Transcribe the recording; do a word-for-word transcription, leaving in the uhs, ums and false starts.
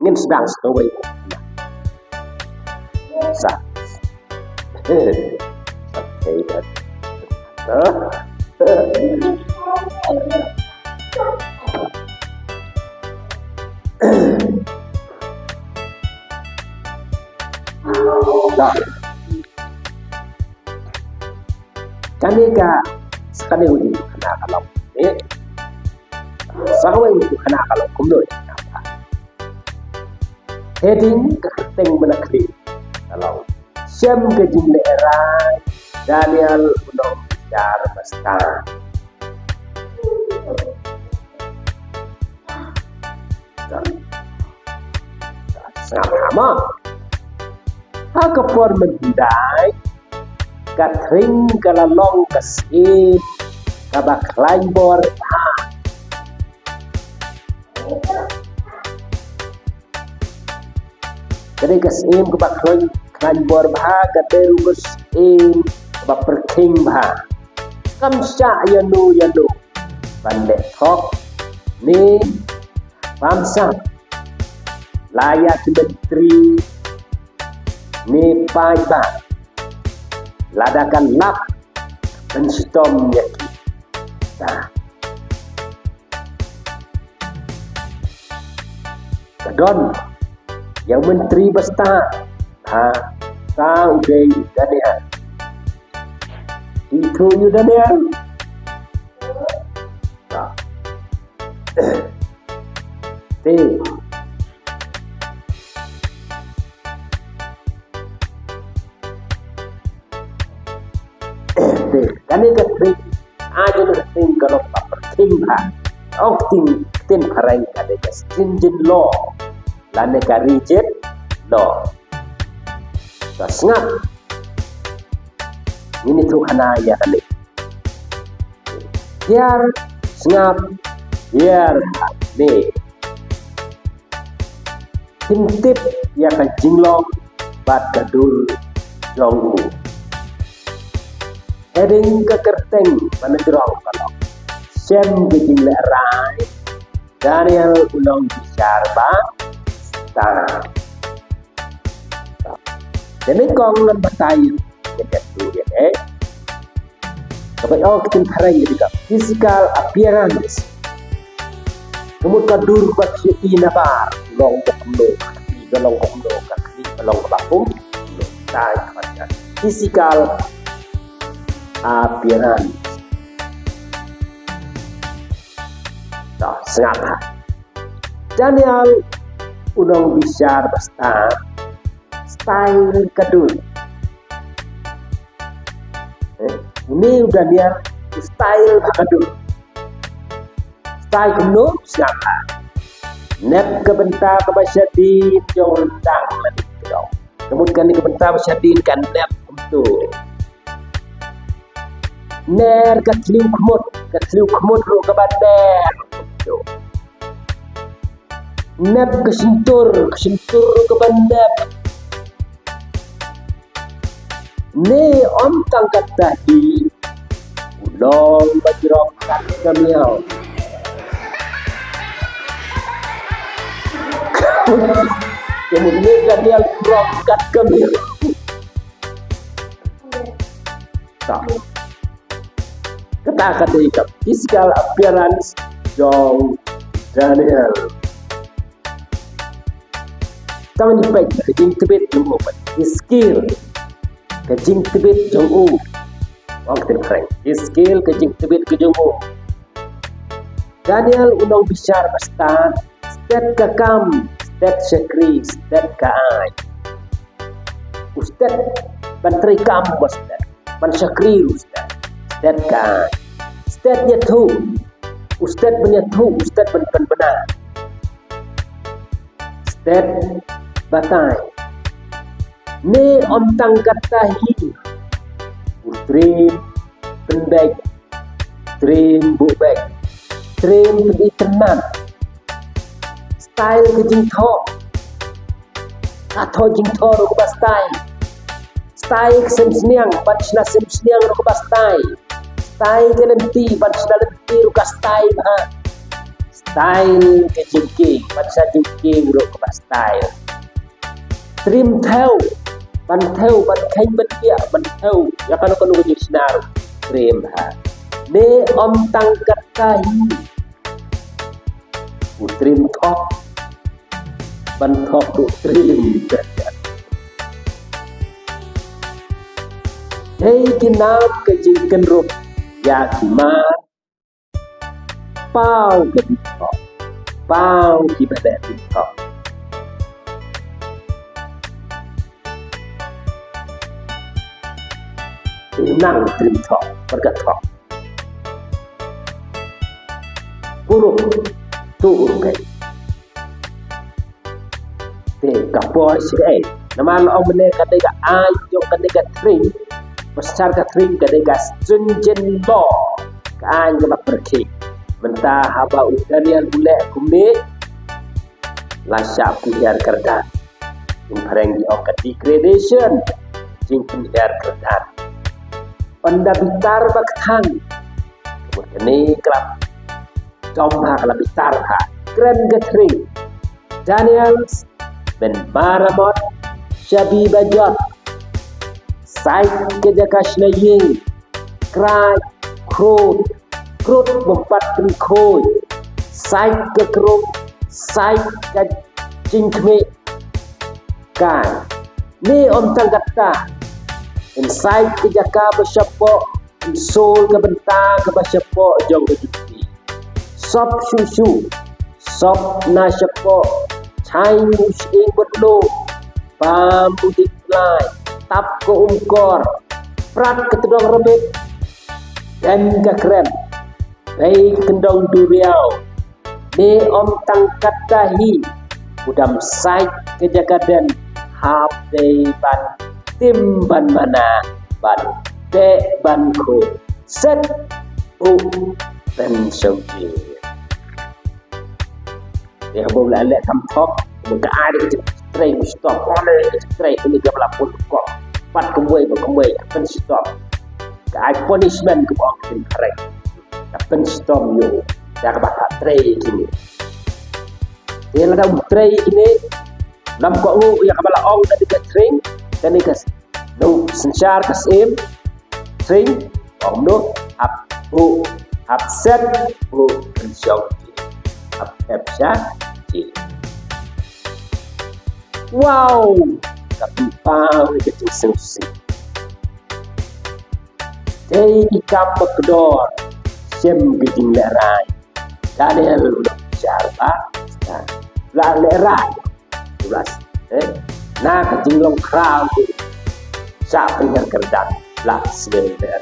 Ngin sdang sa kawei. Sa. Sa. Kane ka, sa kane u khana ka long. Eh. Sa kawei u khana ka long kumno. Heading ka kyrteng ba la khih ka long: Shem ka jinglehrai Daniel u nongbishar bastad. Sngap ha ma. Ha ka por mynhyndai, ka thring ka la long ka syiem kaba khlaiñ bor bha. Ka dei ka syiem kaba khlaiñ, khlaiñ bor bha, ka dei ruh ka syiem kaba pyrkhing bha. Kam shah ïano ïano ban leh thok ne bamsap, la ïa ki myntri ne paidbah, lada kan lap pynshitom ïa ki. Ta. Ka don ïa u myntri bastad, ha, sa u dei u Daniel. Ithuh ïa u Daniel. Ta. Te. Te, kane ka thring, a, kane ka thring ka long kaba pyrkhing bha. Ong ktien, ktien phareng ka dei ka stringent law. Lane ka rigid law. Ka sngap. Ngin ïathuh khana ïa kane. Hiar, sngap, hiar, ne. Kin tip ïa ka jinglong bad ka dur jong u. Heading ka kyrteng ba na jrong ka long: Shem ka jinglehrai Daniel u nongbishar bastad. Te nyngkong ngan batai ïa ka tu ïa, eh. Kaba ong ktien phareng ïa ka physical appearance. Ka mut ka dur ba khie i nabar, long ba kumno, ka khie ba long ba kumno, ka khie ba long ba kumno. Tai ka physical appearance. Ta, sngap ha. Daniel u nongbishar bastad, style ka dur. Eh, une u Daniel u style bha ka dur. Style kumno? Sngap ha. Nep ka bynta kaba shadien jong u ryndang lane ka dong. Ka mut kane ka bynta ba shadien ka nep kumto. Ner ka thliew khmut, ka thliew khmut ruh kaba ner kumto. Nep ka shyntur, ka shyntur ruh kaba nep. Ne ym tang katta hi, u long ba jrong kat ka miaw. Ka mut ne Daniel u jrong kat ka miaw. Ta. Kata ka dei ka physical appearance jong Daniel. Tang ngi peit ka jingtbit jong u, ki skill, ka jingtbit jong u. Ong ktien phareng, ki skill, ka jingtbit ka jong u. Daniel u nongbishar bastad, stet ka kam, stet shakri, stet ka aiñ. U stet ban trei kam u stet, ban shakri u stet, stet ka aiñ. Stet ïathuh, u stet ban ïathuh, u stet ban pynbna. Stet batai. Ne ym tang katta hi, u trei pynbeit, trei buh beit, trei pyni tynnat. Style ka jingthoh. Ka thoh jingthoh ruh kaba style. Style ka sem sniang, ban shna sem sniang ruh kaba style. Style ka lynti, ban shna lynti ruh ka style bha. style ka jingkieng, ban sa jingkieng ruh kaba style. Trim thew, ban thew, ban kheiñ, ban biah, ban thew ïa kano kano ka jingshna ruh trim ha. Ne ym tang katta hi, u trim thok, ban thok ruh trim. Dei ki nam ka jingkynrup ïa ki mar, paw ka ding thok, paw ki ba leh ding thok. Te nang trim thok, bad ka thok. Puro tu urgai. Te ka poi shi kaei? Namar la ong mynne ka dei ka aiñ jong ka dei ka tring. Bad shisha ka tring ka dei ka stringent law, ka aiñ kaba pyrkhing. Mynta haba u Daniel u leh kumne, la shah pynhiar kyrdan. Jingphareng ki ong ka degradation, jingpynhiar kyrdan. Ynda bitar ba kthang, ka mut kane ka la dom ha, ka la bitar ha. Kren ka tring. Daniel, men maramot, shabi bajot. Sait ka jaka shna ïing. Krai, khrud, khrud bym pat pynkhuid. Sait ka krum, sait ka jingkhmih. Kai, ne ym tang katta, yn sait ka jaka ba shapoh, yn sul ka bynta kaba shapoh jong ka juti. Sop shuh shuh, sop na shapoh, chai u shyieng bad lu, bam u dieng blai, tap ka umkor, prat ka tdong rmit, dem ka krem, bei ka kyndong duriaw, ne ym tang katta hi, u dam sait ka jaka den, hap dei ban tim ban mana, ban teh ban khuid, set u pynshong jingïeit. Te haba u la leh tam thok, u ka ai da ka jingtrei u stop, u leh ka jingtrei kine kiba la pun kop. Pat kumwei ba kumwei, ka pynstop. Ka ai punishment kaba ong ka jingphareng. Ka pynstop ïa u. Ïa kaba la trei kine. Te lada um trei kine, ym kohnguh ïa kaba la ong da ka tring, kane ka Dei synshar ka syiem, tring, ong noh, hap buh, hap set, buh pynshong jingïeit, hap thep sha jingïeit. Wow! Ka pynpaw ïa ka jingsngewsih. Dei ki kam ba kordor, shem ka jinglehrai. Daniel u dang synshar ba, la lehrai. Plus, eh, na ka jinglong khraw tu, sa pynhiar kyrdan, la sngewbha.